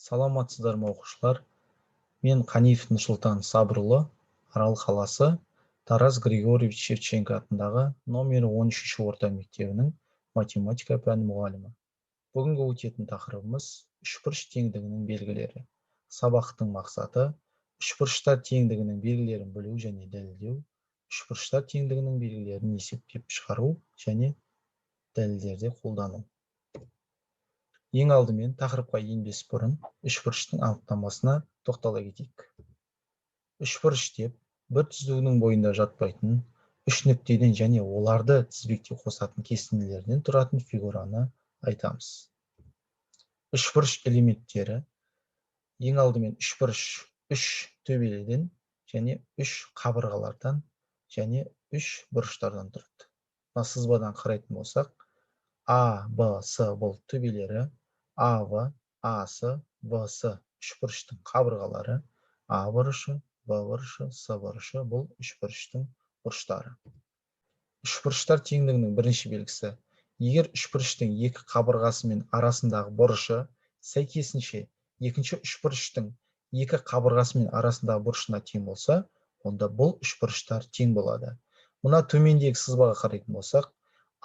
Саламатсыздар ма, оқушылар? Мен Қаниев Нұрсұлтан Сабырұлы, Арал қаласы Тарас Григорьевич Шевченко атындағы номері 13 орта мектебінің математика пәні мұғалімі. Бүгінгі өтетін тақырыбымыз – үшбұрыш теңдігінің белгілері. Сабақтың мақсаты: үшбұрыштар теңдігінің белгілерін білу және дәлелдеу, үшбұрыштар теңдігінің белгілерін есептеп шығару және дәлелдерде қолдану. Ең алдымен тақырыпқа енбес бұрын үшбұрыштың анықтамасына тоқтала кетейік. Үшбұрыш деп бір түзудің бойында жатпайтын үш нүктеден және оларды тізбектей қосатын кесінділерден тұратын фигураны айтамыз. Үшбұрыш элементтері: ең алдымен үшбұрыш үш төбеледен және үш қабырғалардан және үш бұрыштардан тұрады. Мына сызбадан қарайтын болсақ, А, Б, С бұл төбелері, АВ, АС, ВС үшбұрыштың қабырғалары, А бұрышы, Б бұрышы, С бұрышы бұл үшбұрыштың бұрыштары. Үшбұрыштар теңдігінің бірінші белгісі: егер үшбұрыштың екі қабырғасы мен арасындағы бұрышы сәйкесінше екінші үшбұрыштың екі қабырғасы мен арасындағы бұрышына тең болса, онда бұл үшбұрыштар тең болады. Мына төмендегі сызбаға қарайтын болсақ,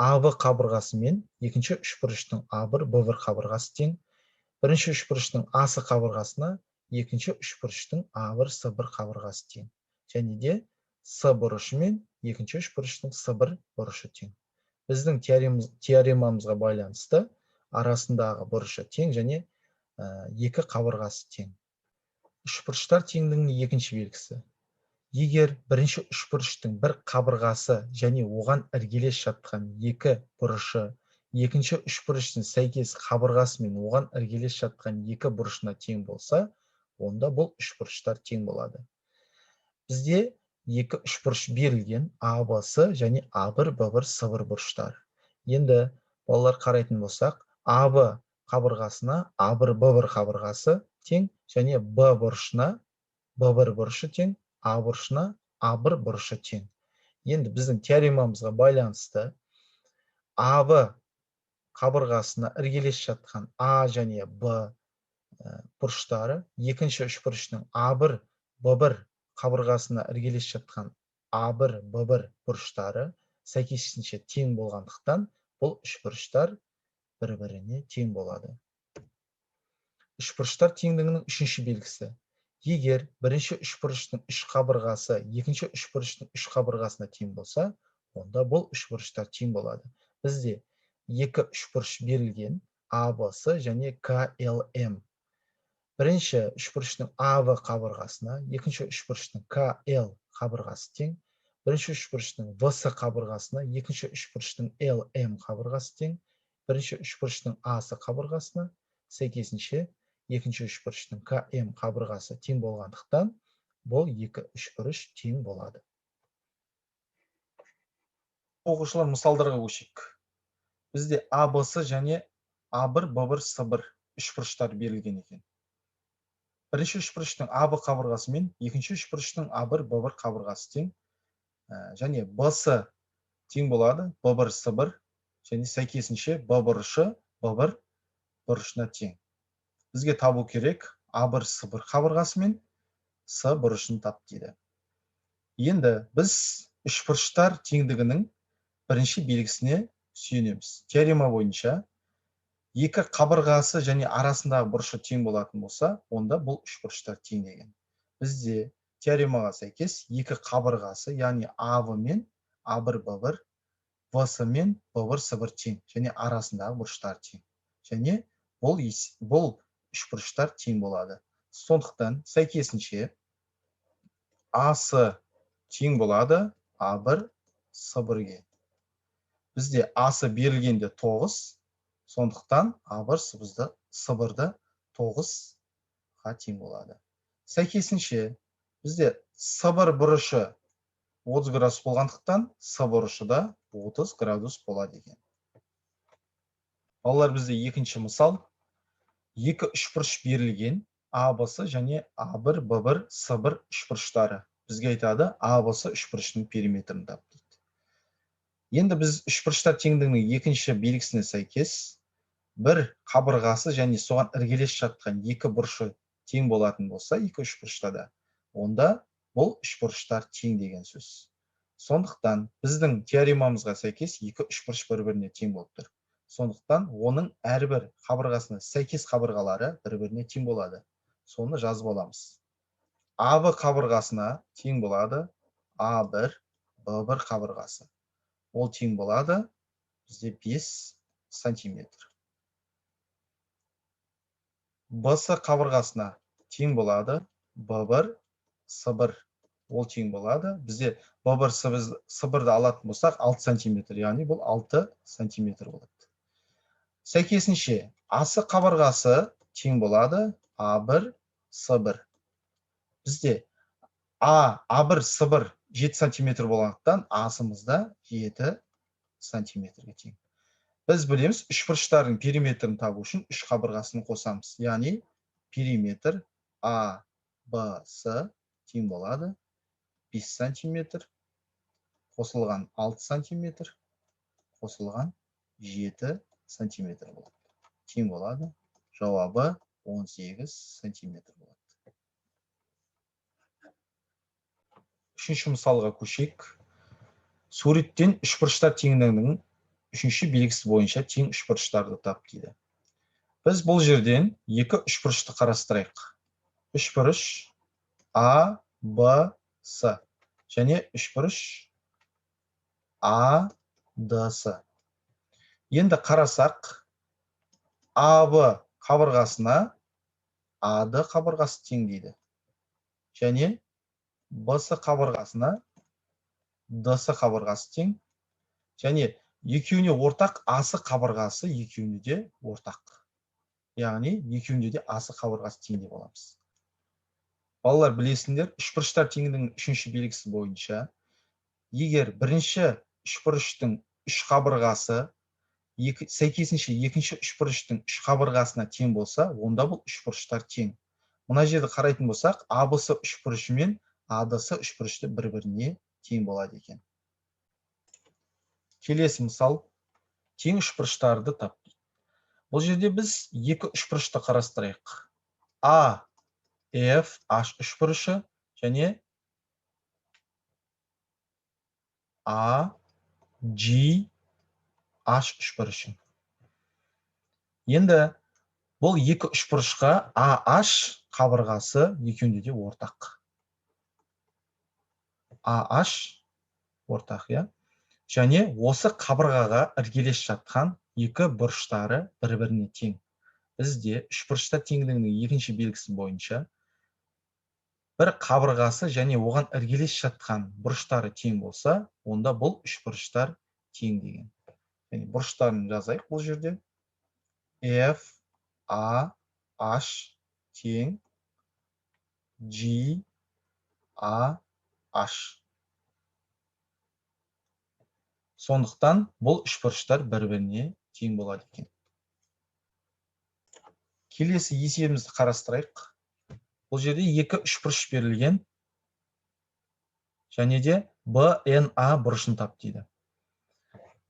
АВ қабырғасы мен екінші үшбұрыштың А1, Б1 қабырғасы тең. Бірінші үшбұрыштың АС қабырғасына екінші үшбұрыштың А1, С1 қабырғасы тең. Және де С бұрышы мен екінші үшбұрыштың С1 бұрышы тең. Біздің теоремамызға байланысты арасындағы бұрышы тең және екі қабырғасы тең. Үшбұрыштар теңдігінің екінші белгісі: егер бірінші үшбұрыштың бір қабырғасы және оған іргелес жатқан екі бұрышы екінші үшбұрыштың сәйкес қабырғасы мен оған іргелес жатқан екі бұрышына тең болса, онда бұл үшбұрыштар тең болады. Бізде екі үшбұрыш берілген: АБС және А1, Б1, С1 бұрыштары. Енді, балалар, қарайтын болсақ, АБ қабырғасына А1, Б1 қабырғасы тең және Б бұрышына Б1 бұрышы тең, А бұрышына А1 бұрышы тең. Енді біздің теоремамызға байланысты АБ қабырғасына іргелес жатқан А және Б бұрыштары екінші үшбұрыштың А1, Б1 қабырғасына іргелес жатқан А1, Б1 бұрыштары сәйкесінше тең болғандықтан, бұл үшбұрыштар бір-біріне тең болады. Үшбұрыштар теңдігінің үшінші белгісі: егер бірінші үшбұрыштың үш қабырғасы екінші үшбұрыштың үш қабырғасына тең болса, онда бұл үшбұрыштар тең болады. Бізде екі үшбұрыш берілген: АБС және КЛМ. Бірінші үшбұрыштың АВ қабырғасына екінші үшбұрыштың КЛ қабырғасы тең. Бірінші үшбұрыштың ВС қабырғасына екінші үшбұрыштың ЛМ қабырғасы тең. Бірінші үшбұрыштың АС қабырғасына сәйкесінше екінші үшбұрыштың КМ қабырғасы тең болғандықтан, бұл екі үшбұрыш тең болады. Оқушылар, мысалдарға көшейік. Бізде АБС және А1, Б1, С1 үшбұрыштар берілген екен. Бірінші үшбұрыштың АБ қабырғасы мен екінші үшбұрыштың А1, Б1 қабырғасы тең және БС тең болады Б1, С1 және сәйкесінше Б бұрышы Б1 бұрышына тең. Бізге табу керек А1, С1 қабырғасы мен С бұрышын тап дейді. Енді біз үшбұрыштар теңдігінің бірінші белгісіне сүйенеміз. Теорема бойынша екі қабырғасы және арасындағы бұрышы тең болатын болса, онда бұл үшбұрыштар тең деген. Бізде теоремаға сәйкес екі қабырғасы, яғни АВ мен А1, Б1, ВС мен Б1, С1 тең және арасындағы бұрыштар тең. Және бұл үшбұрыштар тең болады. Сондықтан сәйкесінше АС тең болады А1 С1-ге. Бізде АС берілгенде 9, сондықтан А1 С1-ді 9-ға тең болады. Сәйкесінше бізде С1 бұрышы 30 градус болғандықтан, С бұрышы да 30 градус болады екен. Балалар, бізде екінші мысал: екі үшбұрыш берілген, АБС және А1, Б1, С1 үшбұрыштары. Бізге айтады, АБС үшбұрышының периметрін тап дейді. Енді біз үшбұрыштар теңдігінің екінші белгісіне сәйкес Бір қабырғасы және соған іргелес жатқан екі бұрышы тең болатын болса, екі үшбұрышта да, онда бұл үшбұрыштар тең деген сөз. Сондықтан біздің теоремамызға сәйкес екі үшбұрыш бір-біріне тең болып тұр. Сондықтан оның әрбір қабырғасына сәйкес қабырғалары бір-біріне тең болады. Соны жазып аламыз. АБ қабырғасына тең болады А1, Б1 қабырғасы. Ол тең болады бізде 5 сантиметр. БС қабырғасына тең болады Б1, С1. Ол тең болады. Бізде Б1, С1-ді алатын болсақ 6 сантиметр, яғни бұл 6 сантиметр болады. Сәйкесінше АС қабырғасы тең болады А1, С1. Бізде А1, С1 7 сантиметр болғандықтан АС-ымыз да 7 сантиметрге тең. Біз білеміз, үшбұрыштардың периметрін табу үшін үш қабырғасын қосамыз. Яғни периметр А, Б, С тең болады 5 сантиметр қосылған 6 сантиметр қосылған 7 сантиметр болады. Тең болады. Жауабы 18 сантиметр болады. Үшінші мысалға көшейік. Суреттен үшбұрыштар теңдігінің үшінші белгісі бойынша тең үшбұрыштарды тап дейді. Біз бұл жерден екі үшбұрышты қарастырайық. Үшбұрыш А, Б, С және үшбұрыш А, Д, С. Енді қарасақ, АБ қабырғасына АД қабырғасы тең дейді. Және БС қабырғасына ДС қабырғасы тең. Және екеуіне ортақ АС қабырғасы екеуіне де ортақ. Яғни екеуінде де АС қабырғасы тең деп аламыз. Балалар білесіңдер, үшбұрыштар теңдігінің үшінші белгісі бойынша егер бірінші үшбұрыштың үш қабырғасы сәйкесінше екінші үшбұрыштың үш қабырғасына тең болса, онда бұл үшбұрыштар тең. Мына жерді қарайтын болсақ, АБС үшбұрышы мен АДС үшбұрышты бір-біріне тең болады екен. Келесі мысал, тең үшбұрыштарды тап дейді. Бұл жерде біз екі үшбұрышты қарастырайық. А, Ф, H үшбұрышы және А, G, H үшбұрышы. Енді бұл екі үшбұрышқа AH қабырғасы екеуінде де ортақ. AH ортақ, иә? Және осы қабырғаға іргелес жатқан екі бұрыштары бір-біріне тең. Бізде үшбұрыштар теңдігінің екінші белгісі бойынша бір қабырғасы және оған іргелес жатқан бұрыштары тең болса, онда бұл үшбұрыштар тең деген. Және бұрыштарын жазайық бұл жерде. F, A, H тең G, A, H. Сондықтан бұл үшбұрыштар бір-біріне тең болады екен. Келесі есебімізді қарастырайық. Бұл жерде екі үшбұрыш берілген. Және де Б, Н, А бұрышын тап дейді.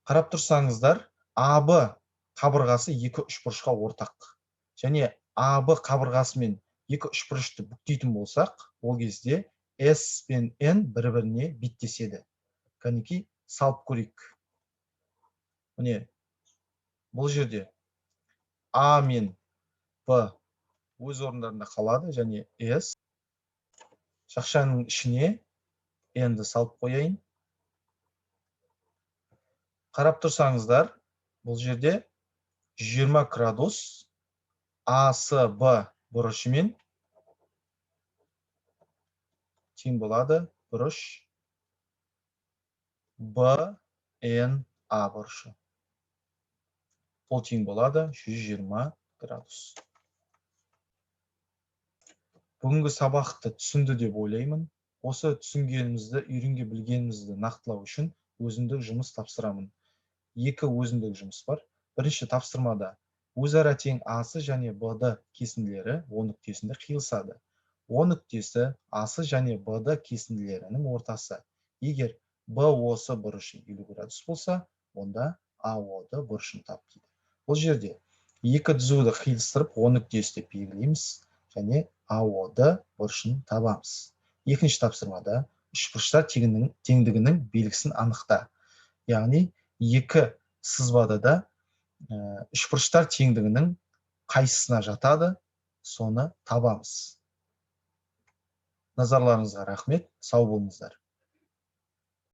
Қарап тұрсаңыздар, АБ қабырғасы екі үшбұрышқа ортақ. Және АБ қабырғасымен екі үшбұрышты бүктейтін болсақ, ол кезде С пен Н бір-біріне беттеседі. Кәнекей, салып көрейік. Міне, бұл жерде А мен Б өз орындарында қалады және С жақшаның ішіне N-ді салып қояйын. Қарап тұрсаңыздар, бұл жерде 20 градус АСБ бұрышымен тең болады бұрыш БНА бұрышы. Ол тең болады 120 градус. Бүгінгі сабақты түсінді деп ойлаймын. Осы түсінгенімізді, үйренге білгенімізді нақтылау үшін өзіндік жұмыс тапсырамын. Екі өзіндік жұмыс бар. Бірінші тапсырмада өзара тең АС және БД кесінділері О нүктесінде қиылысады. О нүктесі АС және БД кесінділерінің ортасы. Егер БОС бұрышы 50 градус болса, онда АОД бұрышын тап дейді. Бұл жерде Екі түзуді қиылыстырып, О нүктесі деп белгілейміз және АОД бұрышын табамыз. Екінші тапсырмада үшбұрыштар теңдігінің белгісін анықта. Яғни екі сызбада да үшбұрыштар теңдігінің қайсысына жатады, соны табамыз. Назарларыңызға рахмет, сау болыңыздар.